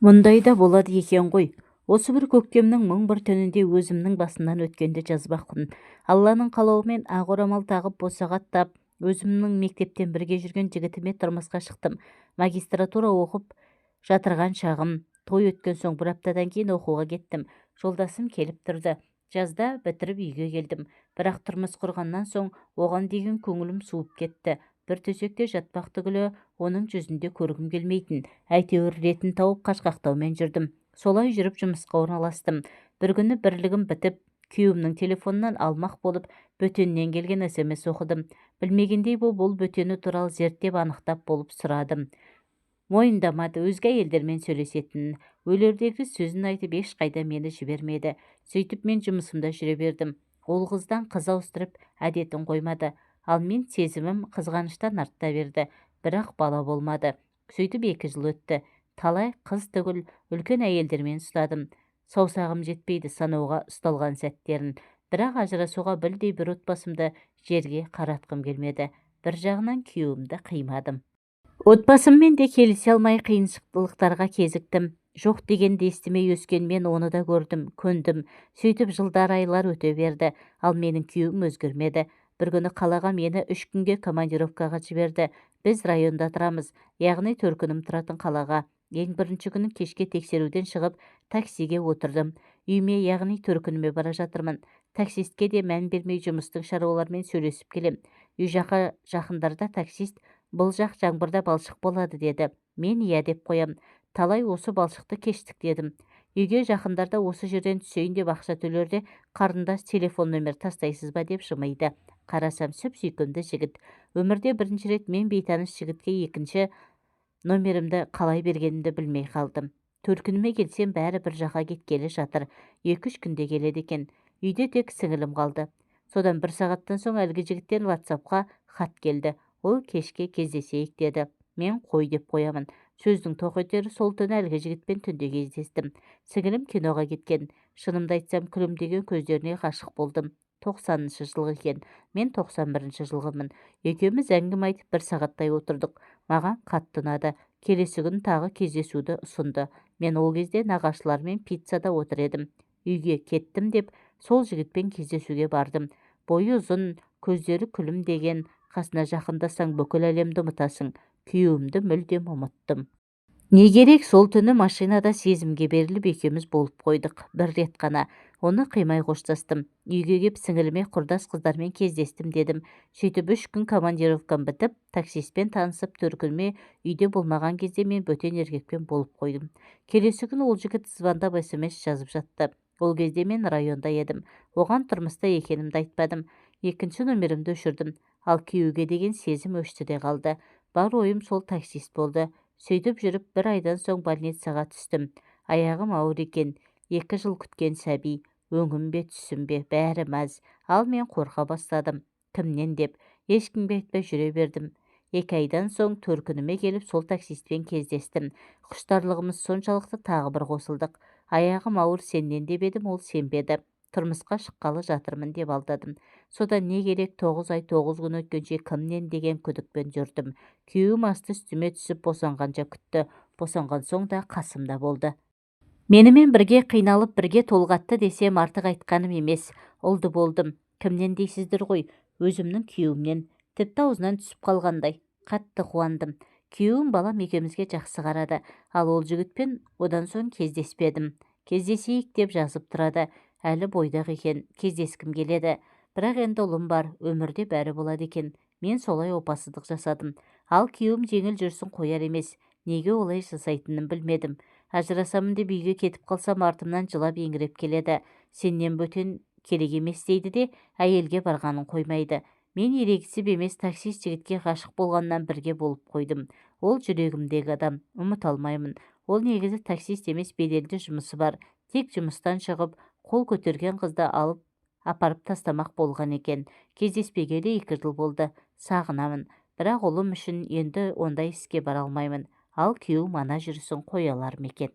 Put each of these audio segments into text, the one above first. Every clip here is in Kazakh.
Мұндай да болады екен ғой. Осы бір көктемнің мың бір түнінде өзімнің басымнан өткенді жазбақпын. Алланың қалауымен ақ орамал тағып, босаға аттап, өзімнің мектептен бірге жүрген жігітіме тұрмысқа шықтым. Магистратура оқып жатырған шағым. Той өткен соң бір аптадан кейін оқуға кеттім. Жолдасым келіп тұрды. Жазда бітіріп үйге келдім. Бірақ тұрмыс құрғаннан соң оған деген көңілім суып кетті. Бір төсекте жатпақ түгілі, оның жүзінде көргім келмейтін. Әйтеуір ретін тауып қашқақтаумен жүрдім. Солай жүріп жұмысқа орналастым. Бір күні бірлігім бітіп, күйеуімнің телефонынан алмақ болып, бөтеннен келген СМС оқыдым. Білмегендей боп, ол бөтені туралы зерттеп анықтап болып сұрадым. Мойындамады, өзге әйелдермен сөйлесетінін. Өлердегі сөзін айтып, ешқайда мені жібермеді. Сөйтіп мен жұмысымда жүре бердім. Ол қыздан қыз ауыстырып әдетін қоймады. Ал мен сезімім қызғаныштан арта берді. Бірақ бала болмады. Сөйтіп 2 жыл өтті. Талай қыз түгіл, үлкен әйелдермен ұстадым. Саусағым жетпейді санауға ұсталған сәттерін. Бірақ ажырасуға білдей бір отбасымды жерге қаратқым келмеді. Бір жағынан күйеуімді қимадым. Отбасыммен де келісе алмай қиыншылықтарға кезіктім. Жоқ дегенді естімей өскен мен оны да көрдім, көндім. Сөйтіп жылдар, айлар өте берді. Ал менің күйеуім өзгермеді. Бір күні қалаға мені 3 күнге командировкаға жіберді. Біз районда тұрамыз, яғни төркінім тұратын қалаға. Ең бірінші күні кешке тексеруден шығып, таксиге отырдым. Үйіме, яғни төркініме бара жатырмын. Таксистке де мән бермей, жұмыстың шаруаларымен сөйлесіп келем. Үй жаққа жақындарда таксист: «Бұл жақ жаңбырда балшық болады», – деді. Мен «Иә» деп қоям. Талай осы балшықты кештік дедім. Үйге жақындарда осы жерден түсейін деп ақша төлерде, «Қарындас, телефон нөмір тастайсыз ба?» деп жымиды. Қарасам, сүп сүйкімді жігіт. Өмірде бірінші рет мен бейтаныс жігітке екінші номерімді қалай бергенімді білмей қалдым. Төркініме келсем, бәрі бір жаққа кеткелі жатыр. 2-3 күнде келеді екен. Үйде тек сіңілім қалды. Содан бір сағаттан соң әлгі жігіттен Ватсапқа хат келді. Ол «Кешке кездесейік» деді. Мен «Қой» деп қоямын. Сөздің тоқетері, сол түні әлгі жігітпен түнде кездестім. Сіңілім киноға кеткен. Шынымды айтсам, күлімдеген көздеріне ғашық болдым. 90-жылғы екен, мен 91-жылғымын. Екеуміз әңгіме айтып бір сағаттай отырдық. Маған қатты ұнады. Келесі күні тағы кездесуді ұсынды. Мен ол кезде нағашылармен пиццада отыр едім. Үйге кеттім деп, сол жігітпен кездесуге бардым. Бойы ұзын, көздері күлімдеген. Қасына жақындасаң, бүкіл әлемді ұмытасың. Күйеуімді мүлдем ұмыттым. Не керек, сол түні машинада сезімге беріліп, екеуміз болып қойдық. Бір рет қана. Оны қимай қоштастым. Үйге кеп сіңіліме құрдас қыздармен кездестім дедім. Сөйтіп 3 күн командировкам бітіп, таксистпен танысып, төркініме үйде болмаған кезде мен бөтен еркекпен болып қойдым. Келесі күні ол жігіт звондап, СМС жазып жатты. Ол кезде мен районда едім. Оған тұрмыста екенімді айтпадым. Екінші номерімді өшірдім. Ал күйеуге деген сезім өшті де қалды. Бар ойым сол таксист болды. Сөйтіп жүріп бір айдан соң больницаға түстім. Аяғым ауыр екен. 2 жыл күткен сәби. Өңім бе, түсім бе, бәрі мәз. Ал мен қорқа бастадым. Кімнен деп ешкімге айтпай жүре бердім. 2 айдан соң төркініме келіп, сол таксистпен кездестім. Құштарлығымыз соншалықты, тағы бір қосылдық. Аяғым ауыр сенен деп едім, ол сенбеді. Тұрмысқа шыққалы жатырмын деп алдадым. Содан не керек, 9 ай 9 күн өткенше кімнен деген күдікпен жүрдім. Күйеуім асты үстіме түсіп, босанғанша күтті. Босанған соң да қасымда болды. Менімен бірге қиналып, бірге толғатты десем, артық айтқаным емес. Ұлды болдым. Кімнен дейсіздер ғой? Өзімнің күйеуімнен. Тіпті аузынан түсіп қалғандай. Қатты қуандым. Күйеуім балам екеумізге жақсы қарады. Ал ол жігітпен одан соң кездеспедім. Кездесейік деп жазып тұрады. Әлі бойдақ екен, кездескім келеді. Бірақ енді ұлым бар, өмірде бәрі болады екен. Мен солай опасыздық жасадым. Ал күйеуім жеңіл жүрсін қояр емес. Неге олай жасайтынын білмедім. Ажырасамын деп үйге кетіп қалсам, артымнан жылап еңіреп келеді. «Сенен бөтен керек емес» дейді де, әйелге барғанын қоймайды. Мен ерегісіп емес, таксист жігітке ғашық болғаннан бірге болып қойдым. Ол жүрегімдегі адам, ұмыта алмаймын. Ол негізі таксист емес, беделді жұмысы бар. Тек жұмыстан шығып, қол көтерген қызды алып апарып тастамақ болған екен. Кездеспегелі 2 жыл болды. Сағынамын. Бірақ ұлым үшін енді ондай іске бара алмаймын. Ал күйеуім ана жүрісін қоя алар ма екен?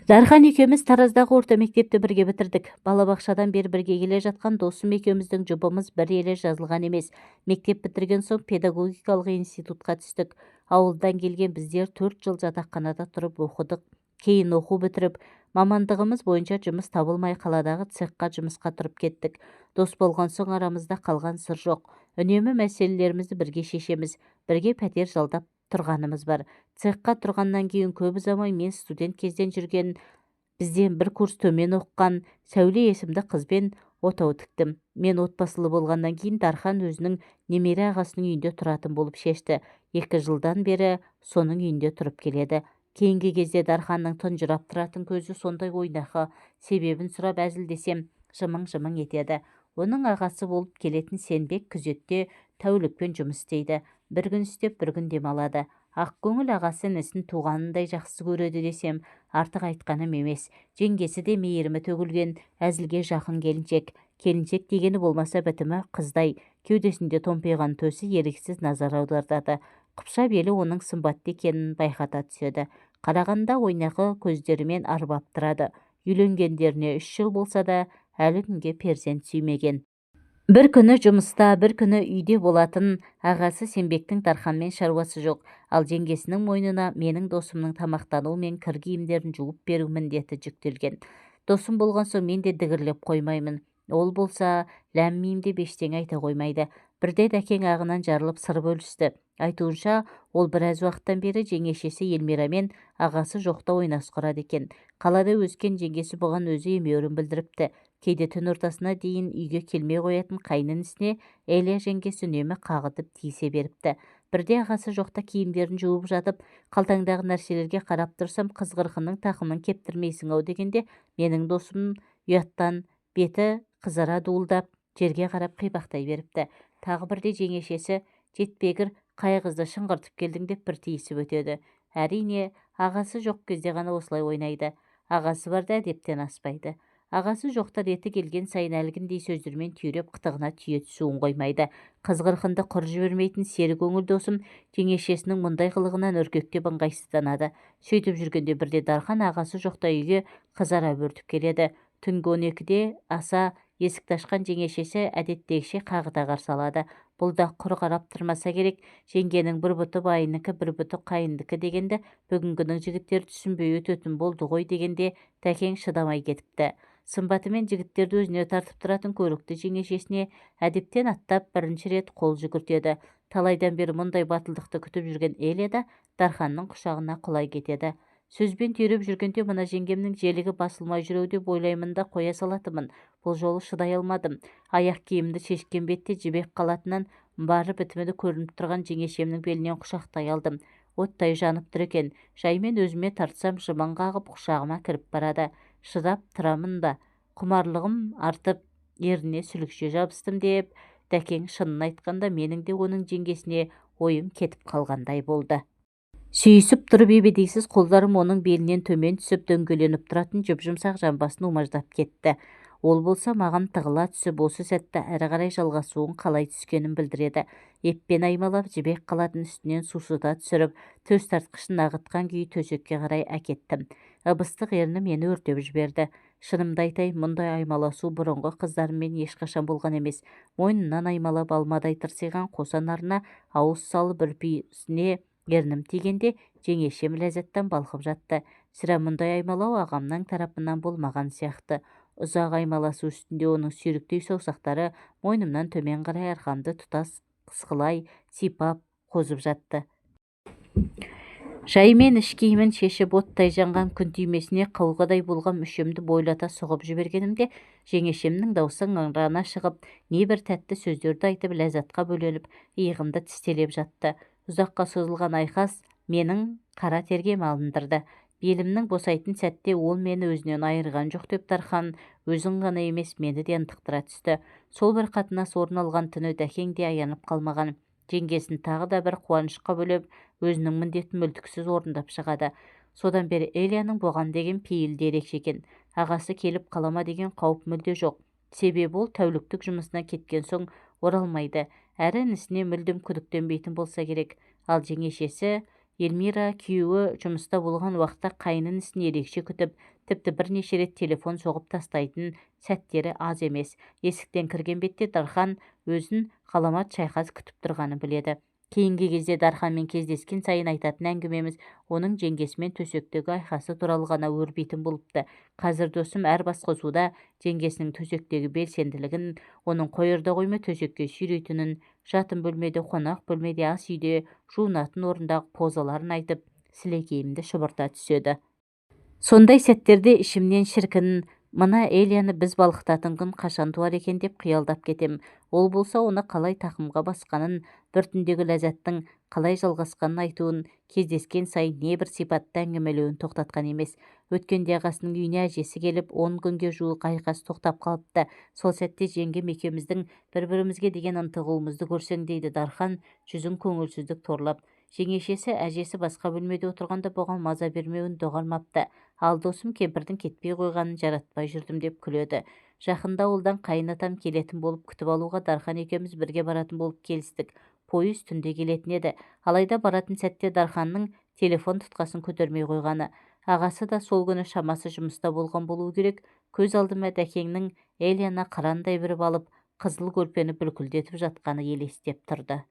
Дархан екеуміз Тараздағы орта мектепті бірге бітірдік. Балабақшадан бері бірге келе жатқан досым екеуміздің жұбымыз бір елі жазылған емес. Мектеп бітірген соң педагогикалық институтқа түстік. Ауылдан келген біздер 4 жыл жатақханада тұрып оқыдық. Кейін оқу бітіріп, мамандығымыз бойынша жұмыс табылмай қаладағы цехқа жұмысқа тұрып кеттік. Дос болған соң арамызда қалған сыр жоқ. Үнемі мәселелерімізді бірге шешеміз, бірге пәтер жалдап тұрғанымыз бар. Цехқа тұрғаннан кейін көп ұзамай мен студент кезден жүрген, бізден бір курс төмен оқыған Сәуле есімді қызбен отау тіктім. Мен отбасылы болғаннан кейін Дархан өзінің немере ағасының үйінде тұратын болып шешті. 2 жылдан бері соның үйінде тұрып келеді. Кейінгі кезде Дарханның тұнжырап тұратын көзі сондай ойнақы, себебін сұрап әзілдесем жымың-жымың етеді. Оның ағасы болып келетін Сенбек күзетте тәулікпен жұмыс істейді. Бір күн істеп, бір күн демалады. Ақкөңіл ағасы інісін туғанындай жақсы көреді десем, артық айтқаным емес. Жеңгесі де мейірімі төгілген, әзілге жақын келіншек. Келіншек дегені болмаса бітімі қыздай, кеудесінде томпиған төсі еріксіз назар аудартады. Қыпша белі оның сымбатты екенін байқата түседі. Қарағанда ойнақы көздерімен арбап тұрады. Үйленгендеріне 3 жыл болса да, әлі күнге перзент сүймеген. Бір күні жұмыста, бір күні үйде болатын ағасы Сенбектің Дарханмен шаруасы жоқ. Ал жеңгесінің мойнына менің досымның тамақтануы мен кір киімдерін жуып беру міндеті жүктелген. Досым болған соң мен де дігірлеп қоймаймын. Ол болса ләм-мим деп ештеңе айта қоймайды. Бірде Дәкең ағынан жарылып сыр бөлісті. Айтуынша, ол біраз уақыттан бері жеңешесі Елмирамен ағасы жоқта ойнас құрады екен. Қалада өскен жеңгесі бұған өзі емеурін білдіріпті. Кейде түн ортасына дейін үйге келмей қоятын қайын інісіне Элия жеңгесі үнемі қағытып тиісе беріпті. Бірде ағасы жоқта киімдерін жуып жатып, қалтаңдағы нәрселерге қарап тұрсам, қыз-қырқынның тақымын кептірмейсің ау дегенде, менің досым ұяттан беті қызара дуылдап, жерге қарап қипақтай беріпті. Тағы бірде жеңешесі жетпегір қай қызды шыңғыртып келдің деп бір тиісіп өтеді. Әрине, ағасы жоқ кезде ғана осылай ойнайды. Ағасы барда әдептен аспайды. Ағасы жоқта реті келген сайын әлгіндей сөздермен түйреп қытығына түйе түсуін қоймайды. Қыз-қырқынды құр жібермейтін сері көңіл досым жеңешесінің мұндай қылығынан үркектеп ыңғайсызданады. Сөйтіп жүргенде бірде Дархан ағасы жоқта үйге қызара бөртіп келеді. Түнгі 12-де аса есікті ашқан жеңешесі әдеттегіше қағыта қарсы алады. Бұл да құр қарап тұрмаса керек, жеңгенің бір бұты байынікі, бір бұты қайындікі дегенді бүгінгінің жігіттері түсінбей өтетін болды ғой дегенде Дәкең шыдамай кетіпті. Сымбатымен жігіттерді өзіне тартып тұратын көрікті жеңешесіне әдептен аттап бірінші рет қол жүгіртеді. Талайдан бері мұндай батылдықты күтіп жүрген Элия да Дарханның құшағына құлай кетеді. Сөзбен түйреп жүргенде мына жеңгемнің желігі басылмай жүр ау деп ойлаймын да қоя салатынмын. Бұл жолы шыдай алмадым. Аяқ киімді шешкен бетте жібек қалатынан бары бітімі көрініп тұрған жеңешемнің белінен құшақтай алдым. Оттай жанып тұр екен. Жаймен өзіме тартсам жымың қағып құшағыма кіріп барады. Шыдап тұрамын ба? Құмарлығым артып еріне сүлікше жабыстым деп Дәкең шынын айтқанда менің де оның жеңгесіне ойым кетіп қалғандай болды. Сүйісіп тұрып ебедейсіз қолдарым оның белінен төмен түсіп дөңгеленіп тұратын жұп-жұмсақ жамбасын умаждап кетті. Ол болса маған тығыла түсіп осы сәтті әрі қарай жалғасуын қалай түскенін білдіреді. Еппен аймалап жібек қалатын үстінен сусыта түсіріп, төс тартқышын ағытқан күйі төсекке қарай әкеттім. Ыбыстық ерні мені өртеп жіберді. Шынымды айтайын, мұндай аймаласу бұрынғы қыздарыммен ешқашан болған емес. Мойнынан аймалап алмадай тырсиған қос анарына ауыз салып үрпиісіне ернім тигенде жеңешем ләззаттан балқып жатты. Сірә мұндай аймалау ағамның тарапынан болмаған сияқты. Ұзақ аймаласу үстінде оның сүйріктей саусақтары мойнымнан төмен қарай арқамды тұтас қысқылай сипап қозып жатты. Жаймен іш киімін шешіп оттай жанған күн түймесіне қауғадай болған мүшемді бойлата сұғып жібергенімде жеңешемнің даусы ыңырана шығып, небір тәтті сөздерді айтып ләззатқа бөленіп, иығымды тістелеп жатты. Ұзаққа созылған айқас менің қара терге малындырды. Белімнің босайтын сәтте ол мені өзінен айырған жоқ деп Дархан өзін ғана емес мені де ынтықтыра түсті. Сол бір қатынас орын алған түні Дәкең де аянып қалмаған. Жеңгесін тағы да бір қуанышқа бөлеп, өзінің міндетін мүлтіксіз орындап шығады. Содан бері Элияның бұған деген пейілі де ерекше екен. Ағасы келіп қалама деген қауіп мүлде жоқ. Себебі ол тәуліктік жұмысына кеткен соң оралмайды. Әрі інісіне мүлдем күдіктенбейтін болса керек. Ал жеңешесі Эльмира күйеуі жұмыста болған уақытта қайын інісін ерекше күтіп, тіпті бірнеше рет телефон соғып тастайтын сәттері аз емес. Есіктен кірген бетте Дархан өзін ғаламат шайқас күтіп тұрғанын біледі. Кейінгі кезде Дарханмен кездескен сайын айтатын әңгімеміз оның жеңгесімен төсектегі айқасы туралы ғана өрбитін болыпты. Қазір досым әр басқосуда жеңгесінің төсектегі белсенділігін, оның қоярда қоймай төсекке сүйрейтінін, жатын бөлмеде, қонақ бөлмеде, ас үйде, жуынатын орындағы позаларын айтып, сілекейімді шұбырта түседі. Сондай сәттерде ішімнен шіркін, мына Элияны біз балқытатын күн қашан туар екен деп қиялдап кетем. Ол болса оны қалай тақымға басқанын, бір түндегі ләззаттың қалай жалғасқанын айтуын, кездескен сайын небір сипатты әңгімелеуін тоқтатқан емес. Өткенде ағасының үйіне әжесі келіп, 10 күнге жуық айқас тоқтап қалыпты. Сол сәтте жеңгем екеуміздің бір-бірімізге деген ынтығуымызды көрсең, дейді Дархан, жүзін көңілсіздік торлап. Жеңешесі әжесі басқа бөлмеде отырғанда бұған маза бермеуін доғармапты. Ал досым кемпірдің кетпей қойғанын жаратпай жүрдім деп күледі. Жақында ауылдан қайын атам келетін болып, күтіп алуға Дархан екеуміз бірге баратын болып келістік. Пойыз түнде келетін еді. Алайда баратын сәтте Дарханның телефон тұтқасын көтермей қойғаны. Ағасы да сол күні шамасы жұмыста болған болуы керек. Көз алдыма Дәкеңнің Элияны қырандай бүріп алып, қызыл көрпені бүлкілдетіп жатқаны елестеп тұрды.